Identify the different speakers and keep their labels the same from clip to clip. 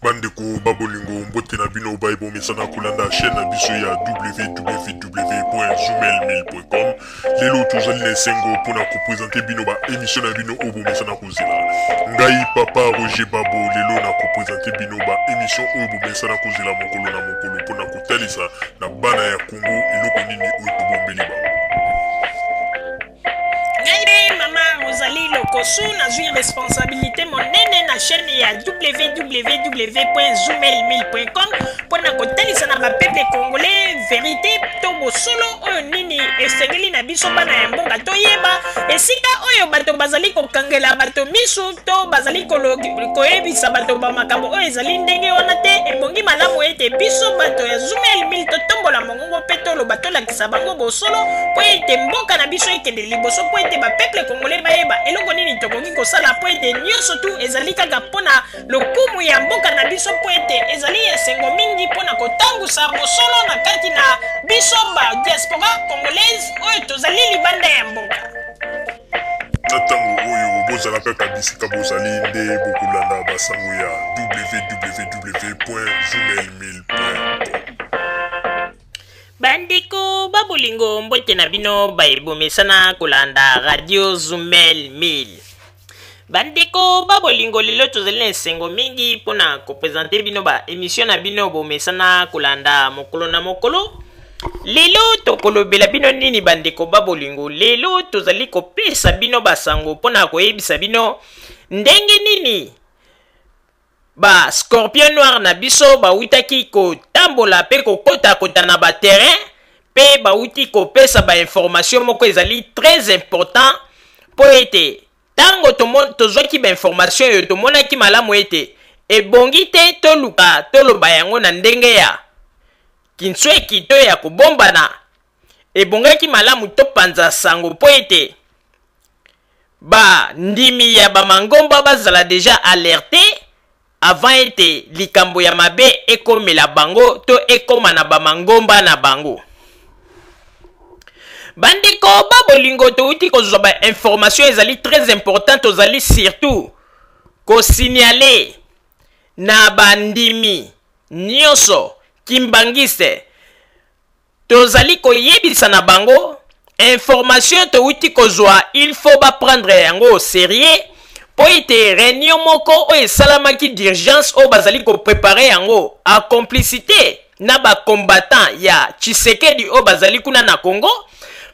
Speaker 1: Bandeko ba bolingo, mbote na bino baye bomesana kolanda chaîne na biso ya www.zoomail1000.com. Lelo tozali na esengo mpona kopresente bino ba émission na bino oyo bomesana kozela. Ngai papa Roger Babo lelo na kopresente bino ba émission oyo bomesana kozela mokolo na mokolo mpona kotalisa na bana ya Congo eloko nini oyo tobombeli bango.
Speaker 2: Ngai mpe mama Rosalie Lokosu nazwi responsabilité monene na chaîne ya www.zoomail1000.com mpo na kotalisa na bapeuple congolais verité to bosolo oyo nini esengeli na biso bana ya mboka toyeba esika oyo bato bazali kokangela bato misu to bazali koyebisa bato bamakambo oyo ezali ndenge wana te. Ebongi malamu ete biso bato ya Zoomail 1000 totombola mongongo mpe toloba, tolakisa bango bosolo mpo ete mboka na biso ekende liboso, mpo ete bapeuple congolais bayeba eloko nini tokoki kosala, mpo ete nyonso tu ezali kaka mpo na lokumu ya mboka na biso, mpo ete ezali esengo mingi mpo na kotangusa bosolo na kati na biso ba diaspora congolaise oyo tozali libanda ya mboka.
Speaker 1: Na ntango oyo bozala kaka bisika bozali nde bokolanda basango ya www.zoomail1000.com.
Speaker 2: Bandeko ba bolingo, mbote na bino baye bomesana kolanda radio Zumel 1000. Bandeko ba bolingo, lelo tozali na esengo mingi mpona kopresente bino ba emission na bino bomesana kolanda mokolo na mokolo. Lelo tokolobela bino nini bandeko ba bolingo? Lelo tozali kopesa bino basango mpona koyebisa bino ndenge nini ba scorpion noir na biso bawutaki kotambola mpe kokotakota na baterrain mpe bawuti kopesa bainformation moko ezali très important, mpo ete ntango tozwaki bainformation oyo, tomonaki malamu ete ebongi te toluka toloba yango na ndenge ya kinsweki to ya kobombana. Ebongaki malamu topanza sango mpo ete bandimi ya bamangomba bazala deja alerte avant ete likambo ya mabe ekomela bango to ekoma na bamangomba na bango. Bandeko ba bolingo, touti kozwa bainformation ezali très important. Tozali surtout kosignale na bandimi nyonso kimbangiste, tozali koyebisa na bango information touti kozwa, il faut baprendre yango au sérieux, mpo ete réunion moko oyo esalamaki d'urgence oyo bazali koprépare yango en complicité na bacombattant ya Tshisekedi oyo bazali kuna na Congo.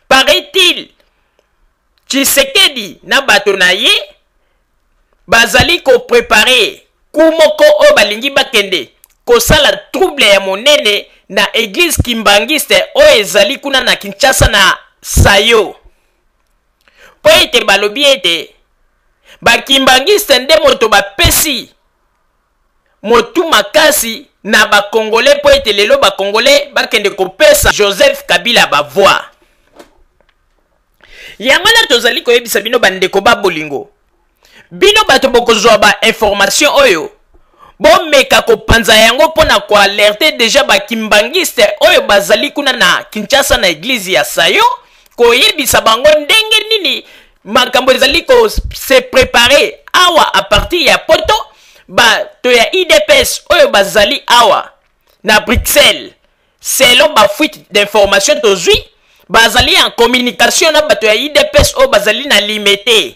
Speaker 2: Paraît-il, Tshisekedi na bato na ye bazali koprépare coup moko oyo balingi bakende kosala trouble ya monene na église kimbangiste oyo ezali kuna na Kinshasa na Sayo, mpo ete balobi ete bakimbangiste nde moto bapesi motu makasi na bakongole mpo ete lelo bakongole bakende kopesa Joseph Kabila bavoix. Yango wana tozali koyebisa bino bandeko ba bolingo, bino bato bokozwa bainformation oyo, bomeka kopanza yango mpo na koalerte deja bakimbangiste oyo bazali kuna na Kinshasa na eglize ya Sayo, koyebisa bango ndenge nini makambo ezali kose prépare awa à partir ya Poto. Bato ya UDPS oyo bazali awa na Bruxelles, selon bafuite d'information tozwi, bazali en communication na bato ya UDPS oyo bazali na Limete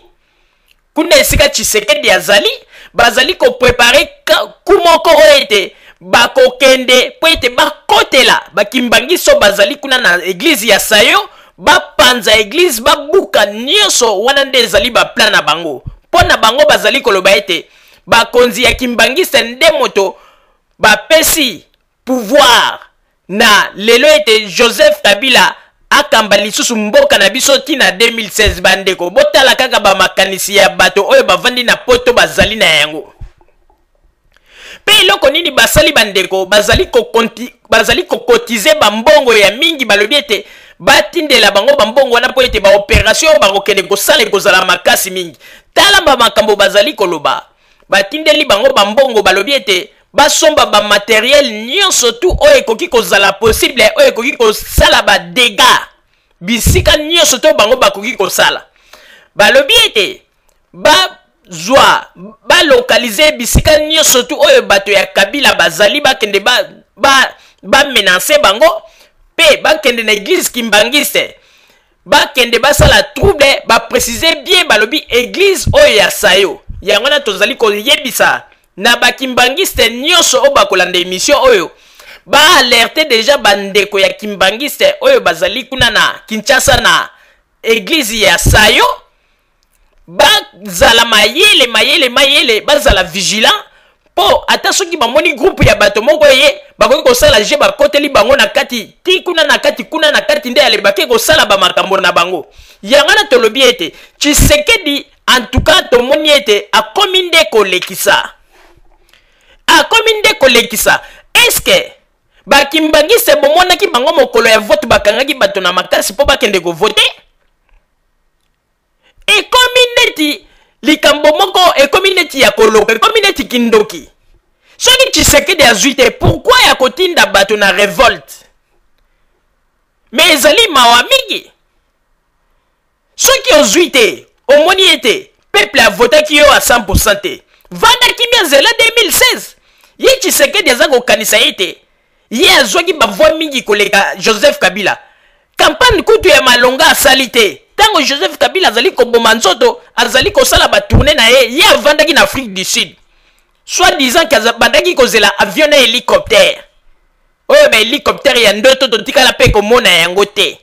Speaker 2: kuna esika Tshisekedi azali. Bazali koprépare coup moko oyo ete bakokende mpo ete bakotela bakimbangiso bazali kuna na eglize ya Sayo, bapanza eglize, babuka nyonso wana. Nde ezali baplan na bango. Mpo na bango, bazali koloba ete bakonzi ya kimbangiste nde moto bapesi pouvoir na lelo ete Joseph Kabila akamba lisusu mboka na biso ntina 2016. Bandeko, botala kaka bamakanisi ya bato oyo bavandi na Poto bazali na yango. Mpe eloko nini basali, bandeko? Bazali kokotize bambongo ya mingi. Balobi ete batindela bango bambongo wana mpo ete baopération oyo bakokende kosala ekozala makasi mingi. Tala bamakambo bazali koloba. Batindeli bango bambongo, balobi ete basomba bamatériel nyonso tu oyo ekoki kozala possible, oyo ekoki kosala badégâts bisika nyonso to bango bakoki kosala. Balobi ete ba Bazwa balocaliser bisika nyonso tu oyo bato ya Kabila bazali, bakende bamenacer ba, ba bango, mpe bakende na église kimbangiste, bakende basala trouble. Bapréciser bien, balobi église oyo ya Sayo. Yango wana tozali koyebisa na bakimbangiste nyonso oyo bakolanda émission oyo, baalerte déjà bandeko ya kimbangiste oyo bazali kuna na Kinshasa, na église ya Sayo, bazala mayele, mayele, mayele, bazala vigilant, mpo ata soki bamoni groupe ya bato moko ye, bakoki kosala je bakoteli bango na kati ti kuna na kati, kuna na kati nde alebaki kosala bamakambo na bango. Yango wana tolobi ete Tshisekedi, en tout cas tomoni ete akomi nde kolekisa, akomi nde kolekisa. Eske bakimbangiste bomonaki bango mokolo ya vote bakangaki bato na makasi mpo bakende kovote? Ekomi neti likambo moko, ekomi neti ya koloka, ekomi neti kindoki. Soki Tshisekedi azwi te, pourquoi ya kotinda bato na révolte? Mais ezali mawa mingi. Soki ozwi te, omoni ete peuple avotaki yo a 100 te, vanda kimia, nzela 2016. Ye Tshisekedi aza kokanisa ete ye azwaki bavoix mingi koleka Joseph Kabila. Campagne kutu ya malonga asali te. Ntango Joseph Kabila azali koboma nzoto, azali kosala batournée na ye, ye avandaki na Afrique du Sud, soit disant ke bandaki kozela avion na hélicoptère. Oyo bahélicoptère ya ndoto, totikala mpe komona yango te.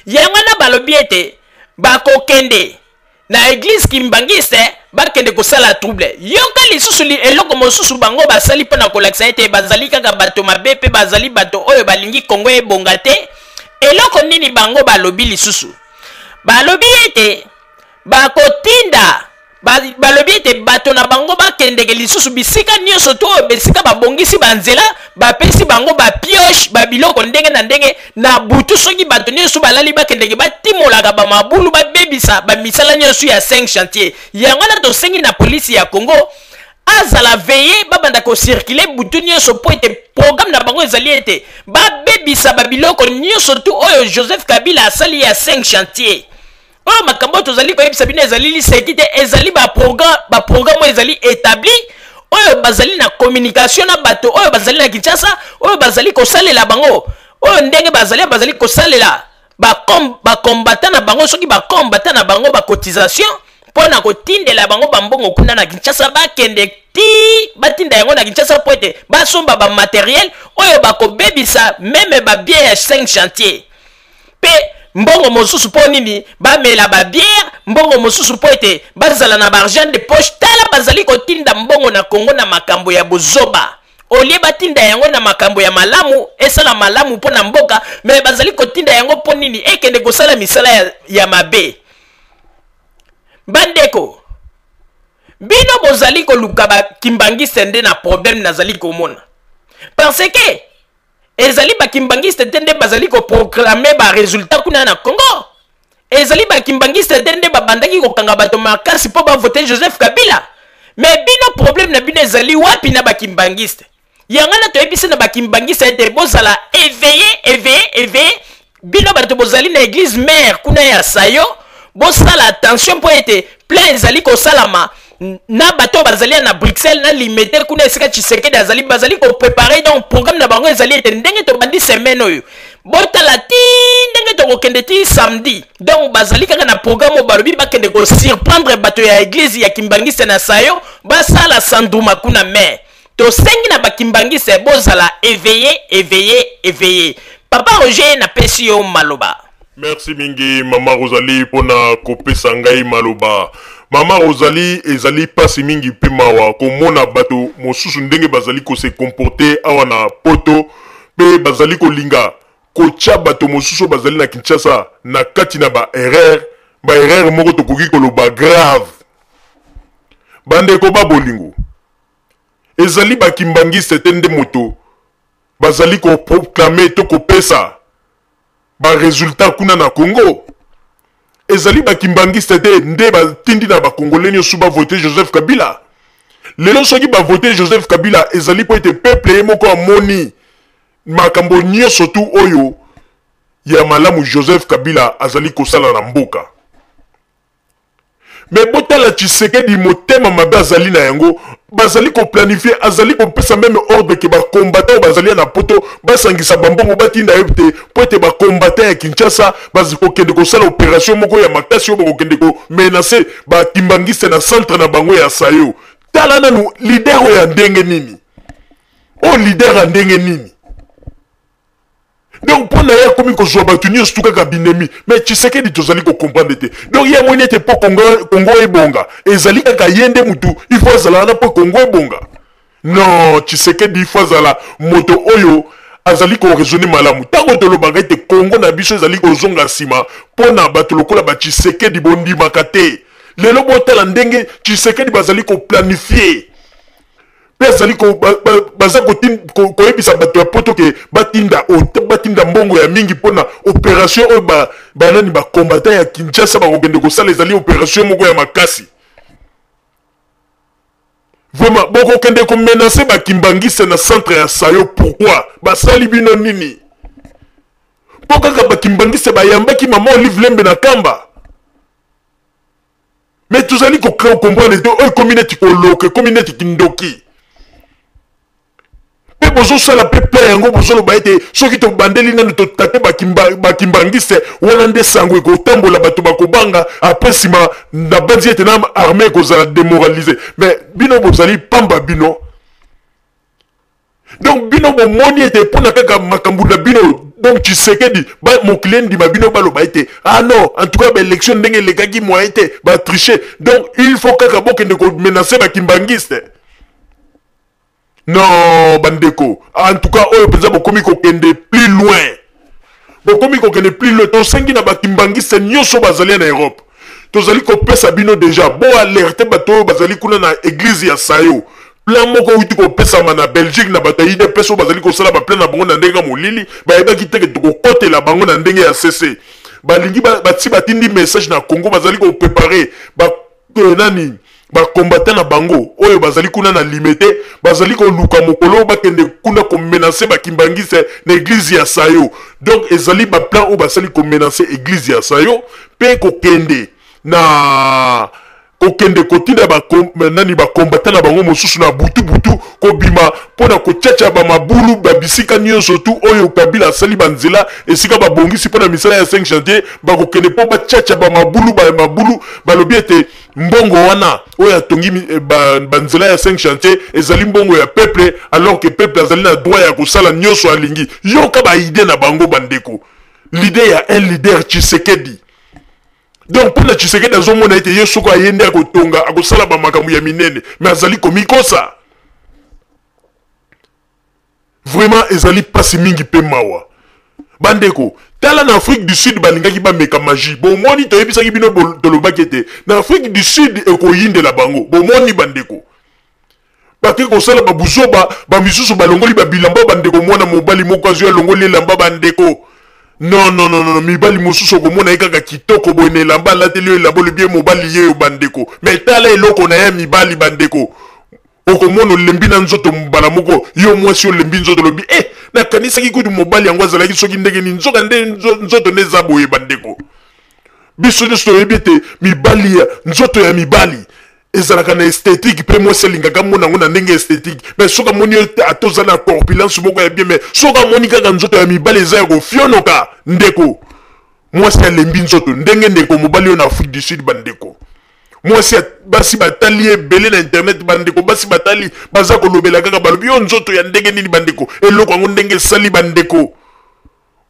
Speaker 2: Yango wana balobi ete bakokende na église kimbangiste, bakende kosala trouble. Yoka lisusu eloko mosusu bango basali mpo na kolakisa ete bazali kaka bato mabe mpe bazali bato oyo balingi Kongo ebonga te. Eloko nini bango balobi lisusu? Balobi ete bakotinda, balobi ete bato na bango bakendeke lisusu bisika nyonso to oyo bisika babongisi banzela, bapesi bango bapioche, babiloko ndenge na ndenge. Na butu, soki bato nyonso balali, bakendeke batimolaka bamabulu, babebisa bamisala nyonso ya 5 chantier. Yango wana tosengi na polisi ya Congo azala veillé, babanda kocirculer butu nyonso, mpo ete programme na bango ezali ete babebisa babiloko nyonso tu oyo Joseph Kabila asali ya 5 chantier. Oyo makambo oyo tozali koyebisa bino ezali liseki te, ezali baprogramme oyo ezali établi, oyo bazali na communication na bato oyo bazali na Kinshasa, oyo bazali kosalela bango, oyo ndenge bazali kosalela bakombata na bango, soki bakombata na bango bacotisation mpo na kotindela bango bambongo kuna na Kinshasa, bakende ti batinda yango na Kinshasa mpo ete basomba bamatériel oyo bakobebisa même babiens ya 5 chantier. Mpe mbongo mosusu mpo nini? Bamela babière. Mbongo mosusu mpo ete bazala na baargent de poche. Tala, bazali kotinda mbongo na Kongo na makambo ya bozoba, au lieu batinda yango na makambo ya malamu, esala malamu mpo na mboka. Mais bazali kotinda yango mpo nini? Ekende kosala misala ya mabe. Bandeko, bino bozali koluka bakimbangiste nde na problème nazali komona, parce que ezali bakimbangiste te nde bazali koproclamer barésultat kuna na Congo. Ezali bakimbangiste te nde babandaki kokanga bato makasi mpo bavote Joseph Kabila. Mais bino, problème na bino ezali wapi na bakimbangiste? Yango wana toyebisi na bakimbangiste ete bozala éveillé, éveillé, éveillé. Bino bato bozali na église mère kuna ya Sayo, bosala attention, mpo ete plein ezali kosalama na bato oyo bazali na Bruxelles, na Limete kuna esika Tshisekedi azali. Bazali kopréparer. Donc programme na bango ezali ete ndenge tobandi semaine oyo, botala ti ndenge tokokende ti samedi. Donc bazali kaka na programme oyo balobi bakende kosurprendre bato ya église ya kimbangiste na Sayo, basala sanduma kuna. Mais tosengi na bakimbangiste bozala éveillé, éveillé, éveillé. Papa Roger, napesi yo maloba.
Speaker 1: Merci mingi, mama Rosalie, mpona kopesa ngai maloba. Mama Rosalie, ezali mpasi mingi mpe mawa komona bato mosusu ndenge bazali kose comporter awa na Poto, mpe bazali kolinga kotia bato mosusu oyo bazali na Kinshasa na kati na baerreur, baerreur moko tokoki koloba grave. Bandeko babolingo, ezali bakimbangiste te nde moto bazali koproclamer to kopesa barésultat kuna na Congo. Ezali bakimbangiste te nde batindi na bakongole nyonso bavote Joseph Kabila. Lelo soki bavote Joseph Kabila, ezali mpo ete peuple ye moko amoni makambo nyonso tu oyo ya malamu Joseph Kabila azali kosala na mboka. Mais botala Tshisekedi motema mabe azali na yango, bazali koplanifie, azali kopesa meme ordre ke bacombattant oyo bazali na poto basangisa bambongo batinda ye te mpo ete bacombattant ya Kinshasa bazokokende kosala operation moko ya makasi oyo bakokende komenace bakimbangiste na centre na bango ya Sayo. Tala nanu leader oyo ya ndenge nini, oyo leader ya ndenge nini? Donc mpo na ye akomi kozwa bato nyonso tu kaka binemi. Mais Tshisekedi tozali kocomprendre te. Donc ye amoni ete mpo Congo, Congo ebonga ezali kaka ye nde motu il faut azala wana mpo Congo ebonga. Non, Tshisekedi il faut azala moto oyo azali koraisonne malamu. Ntango tolobaka ete Congo na biso ezali kozonga nsima mpo na bato lokola ba Tshisekedi, bondimaka te. Lelo botala ndenge Tshisekedi bazali koplanifie mpe azali baza koyebisa bato ya poto ke batinda batinda mbongo ya mingi mpo na operation oyo banani bacombatant ya Kinshasa bakokende kosala. Ezali operation moko ya makasi vraiment. Bokokende komenace bakimbangiste na centre ya Sayo, pourquoi? Basali bino nini? Mpo kaka bakimbangiste bayambaki mama Olive Lembe na Kamba. Mais tozali kocomprendre te, oyo ekomi neti koloka, ekomi neti kindoki. Mpe bozosala mpe plan yango, bozoloba ete soki tobandeli nanu totate bakimbangiste wana nde sango ekotambola, bato bakobanga. Apres nsima nabanzi ete na armée ekozala démoralise. Mais bino bozali pamba bino. Donc bino bomoni ete mpona kaka makambo na bino, donc Tshisekedi mokili endima bino baloba ete ah non, en tout cas baélection ndenge elekaki moyen te, batriche. Donc il faut kaka bokende komenace bakimbangiste. Non bandeko, en tout cas oyo mpenza bokomi kokende plus loin, bokomi kokende plus loin. Tosengi na bakimbangiste nyonso bazali na Europe, tozali kopesa bino deja boalerte bato oyo bazali kuna na église ya Sayo. Plan moko euti kopesama na Belgique na bato ya UDPS oyo bazali kosala baplan na bango na ndenge ya molili, bayebaki te ke tokokotela bango na ndenge ya cc. Balingi bati batindi message na Congo, bazali koprepare ba nani bacombattant na bango oyo bazali kuna na Limete, bazali koluka mokolo bakende kuna komenace bakimbangiste na église ya Sayo. Donc ezali baplan oyo basali komenace église ya Sayo mpe kokende na kokende kotinda nani bacombattant na bango mosusu na butu butu kobima mpo na kotiatia bamabulu babisika nyonso tu oyo Kabila asali banzela, esika babongisi mpo na misala ya 5 chantier. Bakokende mpo batiatia bamabulu bamabulu. Balobi ete mbongo wana oyo atongi banzela ya 5 chantier ezali mbongo ya peuple, alors que peuple azali na droit ya kosala nyonso alingi. Yoka baide na bango bandeko, l'idée ya un leader Tshisekedi. Donc mpona Tshisekedi azomona ete ye soko aye nde akotonga, akosala bamakambo ya minene, mais azali komikosa. Vraiment ezali mpasi mingi mpe mawa bandeko. Tala na Afrique du Sud, balingaki bameka magie, bomoni toyebisaki bino, tolobaki ete na Afrique du Sud ekoyindela bango. Bomoni bandeko, bake kosala babuzoba, bamisusu balongoli babilamba bandeko. Mwana mobali moko azwi alongoli elamba bandeko. Non, non, non, non, mibali mosusu okomona ye kaka kitoko boye na elamba, alateli yo elamba, olobi ye mobali ye oyo bandeko. Mais tala eloko na ye mibali bandeko, okomona olembi na nzoto mbala moko. Yo mwasi olembi nzoto, olobi eh, nakanisaki kutu mobali yango azalaki soki ndenge nini, nzoka nde nzoto nde eza boye bandeko. Biso nyonso toyebi ete mibali ya nzoto ya mibali ezalaka na esthétique, mpe mwasi alingaka amona yango na ndenge esthétique. Mais soki amoni yo ata oza na corpulence moko ya bien, mais soki amoni kaka nzoto ya mibali eza ya kofionoka ndeko, mwasi alembi nzoto. Ndenge ndeko mobali oyo na Afrique du Sud bandeko, mwasi basi batali ebele na internet bandeko, basi batali baza kolobela kaka, balobi yo nzoto ya ndenge nini bandeko, eloko yango ndenge esali bandeko,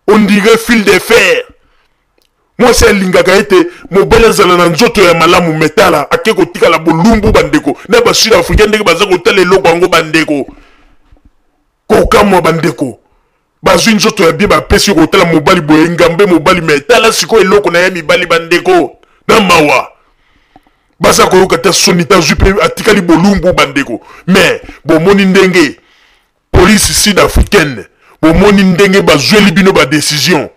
Speaker 1: on dirait fil de fer. Mwasi alingaka ete mobali azala na nzoto ya malamu, metala ake kotikala bolumbu bandeko. Na basud africain ndenge baza kotala eloko yango bandeko, kokamwa bandeko, bazwi nzoto ya bien bapesi kotala mobali boye ngambe mobali, me tala sikoyo eloko na ye mibali bandeko, na mawa baza koyoka ta soni te, azwi mpe atikali bolumbu bandeko. Me bomoni ndenge police sud africaine, bomoni ndenge bazweli bino badecision,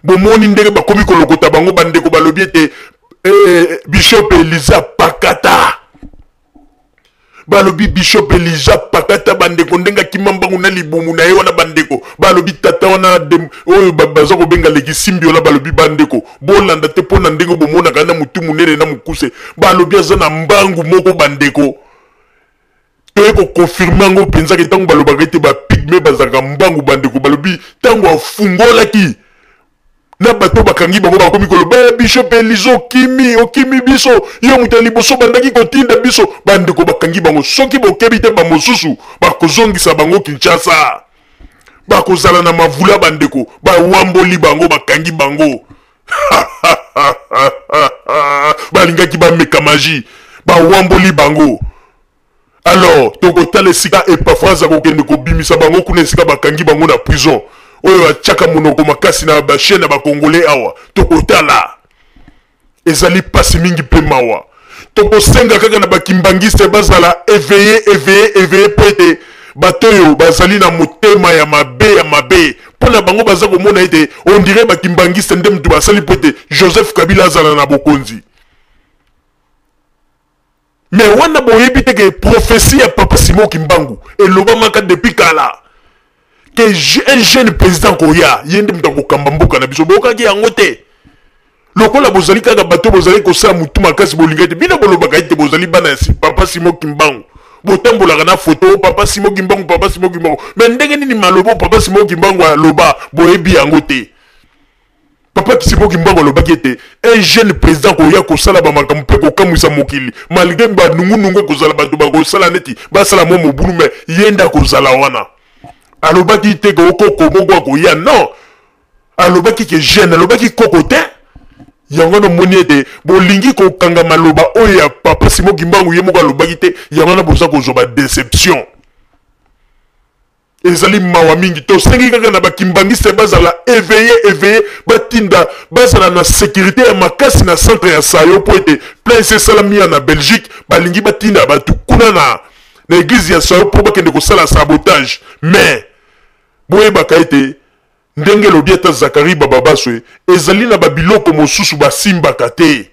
Speaker 1: bomoni ndenge bakomi kolokota bango bandeko. Balobi ete bishop Eliza Pakata. Balobi Bishop Elijah Pakata, bandeko, ndenge akima mbangu na libumu na ye wana, bandeko, balobi tata wana oyo baza kobenga Leki Simbiola, balobi bandeko bolanda te mpo na ndenge bomonaka na motu monene na mokuse, balobi aza na mbangu moko, bandeko. Toye kokonfirme yango mpenza ke ntango balobaka ete bapigme bazalaka mbangu, bandeko, balobi ntango afungolaki na bato bakangi bango bakomi koloba eh, Bishop Elizo okimi, okimi biso, yo moto ya liboso bandaki kotinda biso. Bandeko, bakangi bango, soki bokebi te bamosusu bakozongisa bango Kinshasa, bakozala na mavula. Bandeko, bawamboli bango, bakangi bango. Balingaki bameka magie, bawamboli bango. Alors tokotala esika Epaphrase akokende kobimisa bango kuna esika bakangi bango na prison, oyo atiaka monoko makasi na bachaine ya bakongole awa. Tokotala, ezali pasi mingi mpe mawa. Tokosenga kaka na bakimbangiste bazala éveillé, éveillé, éveillé, mpo ete bato oyo bazali na motema ya mabe ya mabe mpo na bango, baza komona ete on dirait bakimbangiste nde moto basali mpo ete Joseph Kabila azala na bokonzi. Mais wana boyebi te ke prophétie ya Papa Simon Kimbangu elobamaka depuis kala ke un jeune président koya, ye nde moto akokamba mboka na biso. Boyokaki yango te? Lokola bozali kaka bato bozali kosala motu makasi, bolinga ete bino bolobaka ete bozali bana ya Papa Simon Kimbangu, botambolaka na foto Papa Simon Kimbangu, Papa Simon Kimbangu, mais ndenge nini maloba Papa Simon Kimbangu aloba boyebi yango te? Papa Simon Kimbangu alobaki ete un jeune président koya kosala bamakambo mpe kokamwisa mokili, malgré banungunungu ekozala, bato bakosala neti basala mwa mobulu, mais ye nde akozala wana. Alobaki te ke okoko moko akoya, non, alobaki ke jeune, alobaki koko te. Yango wana omoni ete bolingi kokanga maloba oyo ya Papa Simon Kimbangu ye moko alobaki te. Yango wana boza kozwa badeception, ezali mawa mingi. Tosengi kaka na bakimbangiste bazala éveillé, éveillé, batinda bazala na sécurité ya makasi na centre ya Sayo, mpo ete plein esalami ya na Belgique, balingi batinda bato kuna na église ya Sayo mpo bakende kosala sabotage. Mais boyebaka ete ndenge elobi ata Zakari Bababaswe, ezali na babiloko mosusu basimbaka te.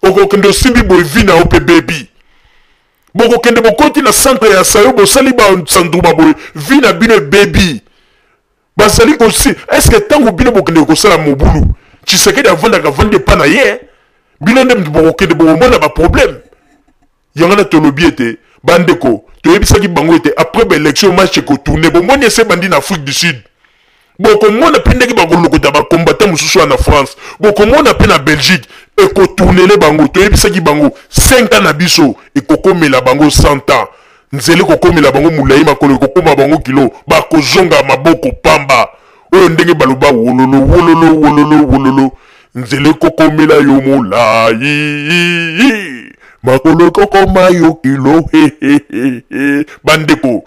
Speaker 1: Okokende osimbi boye, vi na yo mpe bebi. Bokokende bokoti na centre ya Sayo, bosali basandruma boye, vi na bino ebebi. Bazali kosi est-ce que ntango bino bokende kosala mobulu, Tshisekedi avandaka, avandi epa na ye, bino nde bokokende bokomona baproblème. Yango wana tolobi ete bandeko, toyebisaki bango ete après baélection match ekotourne. Bomoni ese ebandi na Afrique du Sud, bokomona mpe ndenge bakolokota bakombata mosusu wana na France, bokomona mpe na Belgique ekotournele bango. Toyebisaki bango 5 ans na biso ekokomela bango 100 ans, nzela ekokomela bango molai, makolo ekokoma bango kilo, bakozonga maboko pamba. Oyo ndenge baloba wololo wololo wololo wololo, nzela ekokomela yo molai, makolo ekokoma yo kilo. Bandeko,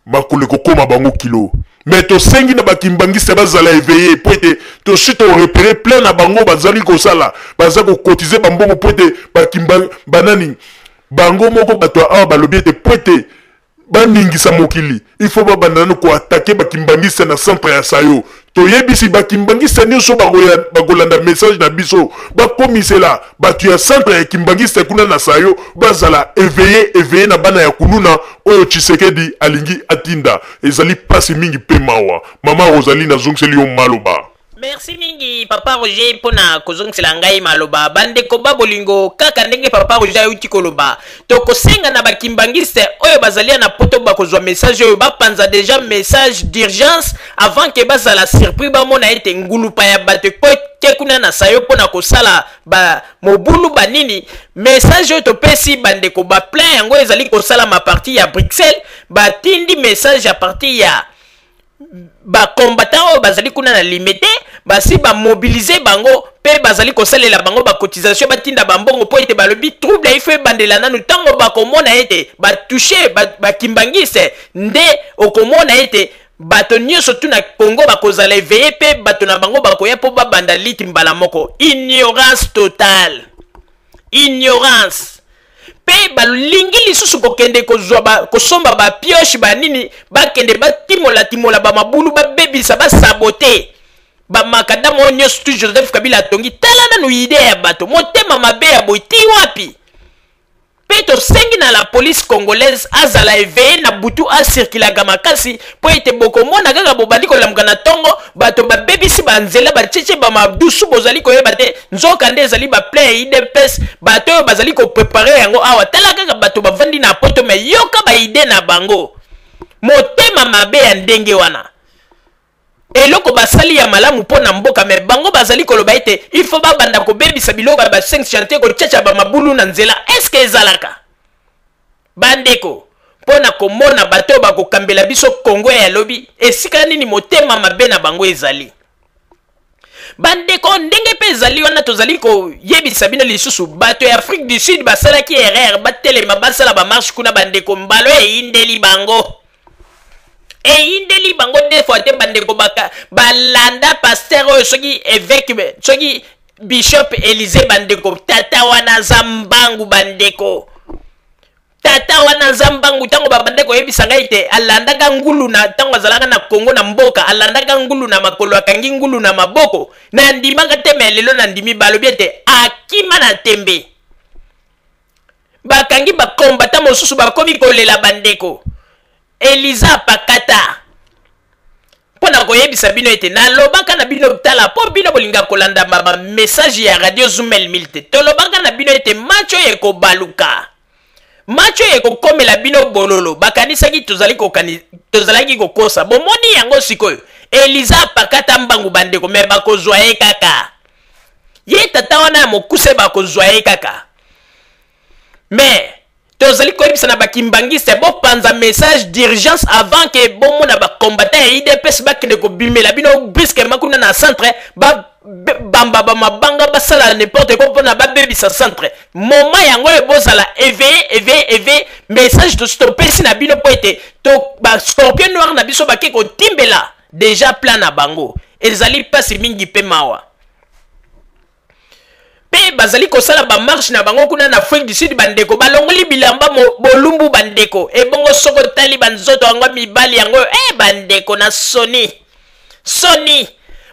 Speaker 1: makolo ekokoma bango kilo. Mais tosengi na bakimbangiste bazala éveillé, po ete tosi torepere plein na bango bazali kosala, baza kokotize bambongo po ete bakimba banani bango moko bato ya awa balobi ete po ete baningisa mokili, il faut babanda nano koatake bakimbangiste na centre ya Sayo. Toyebisi bakimbangiste nyonso bakolanda message na biso, bakomisela bato ya centre ya kimbangiste kuna na Sayo bazala éveillé, éveillé na bana ya kuluna oyo Tshisekedi alingi atinda. Ezali pasi mingi mpe mawa. Mama Rosalie, nazongiseli yo maloba.
Speaker 2: Merci mingi Papa Roger mpona kozongisela ngai maloba. Bandeko ba bolingo, kaka ndenge Papa Roger ayuti koloba, tokosenga na bakimbangiste oyo bazali na poto bakozwa message oyo, bapanza déjà message d'urgence avant ke bazala surpris, bamona ete ngulupa ya bato ekoke kuna na Sayo mpona kosala ba mobulu banini. Message oyo topesi bandeko, baplein yango ezali kosalama parti ya Bruxelles, batindi message ya parti ya bacombattant oyo bazali kuna na Limete, basi bamobilize bango mpe bazali kosalela bango bacotisation, batinda bambongo mpo ete balobi trouble ifo ebandela nanu. Ntango bakomona ete batouche bakimbangiste, nde okomona ete bato nyonso tu na Congo bakozala éveillé mpe bato na bango bakoya mpo babanda liti mbala moko. Ignorance totale, ignorance. Mpe balingi lisusu kokende kozwa ba, kosomba bapioche banini, bakende batimola-timola bamabulu, babebisa, basabote bamakadamu oyo nyonso tu Joseph Kabila atongi. Tala nanu idée ya bato, motema mabe ya boye ti wapi? Mpe tosengi na la police congolaise azala eveille na butu, asirkilaka makasi mpo ete bokomona kaka bobandi kolamuka na ntongo, bato babebisi banzela, batietie bamadusu, bozali koyeba te, nzoka nde ezali baplan ya UDPS, bato oyo bazali koprepare yango awa. Tala kaka bato bavandi na poto, me yoka baide na bango, motema mabe ya ndenge wana. Eloko basali ya malamu mpo na mboka, me bango bazali koloba ete il faut babanda kobebisa biloko ya ba 5 chantier, kotiatia bamabulu na nzela. Eske ezalaka, bandeko, mpo na komona bato oyo bakokambela biso Kongo ya lobi? Esika nini motema mabe na bango ezali, bandeko? Ndenge mpe ezali wana, tozali koyebisa bino lisusu, bato ya Afrique du Sud basalaki erreur, batelema, basala bamarche kuna. Bandeko, mbalo eyindeli bango, eyindeli bango deux fois te. Bandeko, baka balanda pasteur oyo, soki évêque, soki bishop Élysée. Bandeko, tata wana aza mbangu. Bandeko, tata wana aza mbangu. Ntango babanda koyebisa ngai te alandaka ngulu na ntango azalaka na Kongo na mboka, alandaka ngulu na makolo, akangi ngulu na maboko, nandimaka te, me lelo nandimi. Balobi ete akima na tembe, bakangi bakombata mosusu, bakomi kolela. Bandeko, Eliza pakata mpo na koyebisa bino ete nalobaka na bino, tala, mpo bino bolinga kolanda bamessage ya Radio Zumel Mil te. Tolobaka na bino ete match oyo ekobaluka, match oyo ekokomela bino bololo. Bakanisaki tozali kokani, tozalaki kokosa. Bomoni yango sikoyo, Eliza pakata mbangu. Bandeko, me bakozwa ye kaka, ye tata wana ya mokuse, bakozwa ye kaka. Me tozali koyebisa na bakimbangiste, bopanza message d'urgence avant ke bomona bacombattant ya UDPS bakende kobimela bino brusquement kuna na centre, bamba bamabanga, basala n'importe quoi mpona babebisa centre. Moment yango oyo, bozala éveillé, éveillé, éveillé. Message tosi topesi na bino mpo ete bascorpion noir na biso bake kotimbela déjà plan na bango. Ezali mpasi mingi mpe mawa. Mpe bazali kosala bamarche na bango kuna na Afrique du Sud. Bandeko, balongoli bilamba bolumbu. Bandeko, ebongo soko otali banzoto yango, mibali yango, e bandeko, na soni, soni.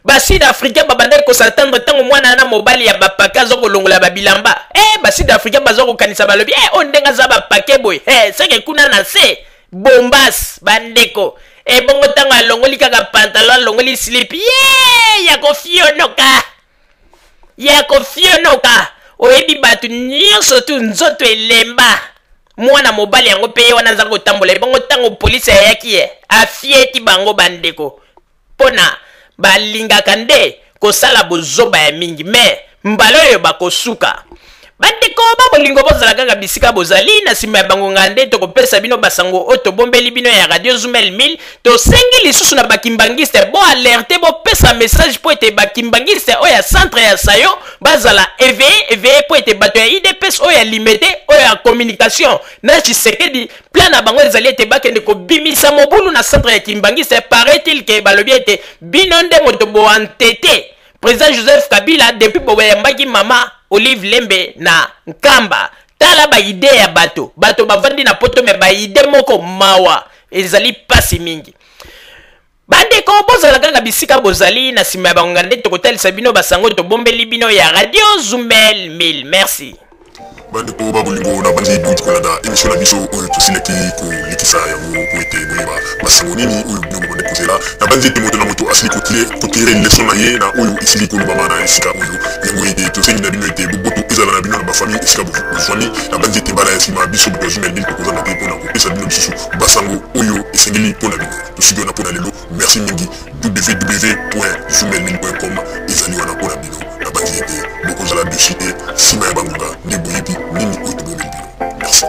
Speaker 2: Basud africain babandaki kos'attendre ntango mwana na mobali ya bapake aza kolongola babilamba, e basud africain baza kokanisa, balobi: "E, oyo ndenge aza bapake boye, e seke kuna na se bombas." Bandeko, ebongo ntango alongoli kaka pantalon, alongoli slip ye, ya kofionoka, ya kofionoka, oyebi, bato nyonso tu nzoto elemba. Mwana mobali yango mpe ye wana aza kotambola. Ebongo ntango polisi ayaki, ye afieti bango. Bandeko, mpo na balingaka nde kosala bozoba ya mingi, me mbala oyo bakosuka. Bandeko babolingo, bozala kaka bisika bozali na nsima ya bangonga nde tokopesa bino basango oyo tobombeli bino ya Radio Zumel 1000. Tosengi lisusu na bakimbangiste, boalerte, bopesa message mpo ete bakimbangiste oyo ya centre ya Sayo bazala éveillé, éveillé, mpo ete bato ya UDPS oyo ya Limete, oyo ya communication na Tshisekedi, plan na bango ezali ete bakende kobimisa mobulu na centre ya Kimbangiste. Paraît-il ke balobi ete bino nde moto boantete président Joseph Kabila depuis boyambaki mama Olive Lembe na Nkamba. Tala baide ya bato, bato bavandi na poto, me baide moko mawa, ezali mpasi mingi. Bandeko, bozala kaka bisika bozali na nsima ya bangonga nde tokotalisa bino basango tobombeli bino ya Radio Zumel 1000. Merci.
Speaker 1: Bandeko babolingo, na bandi bouti kolanda émission na biso oyo tosilaki kolekisa yango po ete boyeba basango nini oyo bino bobandi kozela. Na bandi ete moto na moto asili kotire leçon na ye na oyo esili kolobama na esika oyo. Yango ete tosengi na bino ete boboto ezala na bino na bafamille esika bozwami. Na bandi ete mbala ya nsima, biso bato ya Zumel 1000 tokozanga te mpona kopesa bino lisusu basango oyo esengeli mpo na bino. Tosiki wana mpo na lelo. Merci mingi. www.zumel1000.com ezali wana mpo na bino. Na bandi ete bokozala dessus te. Nsima ya bangonga nde boyebi nini oyo tobombeli bino. Merci.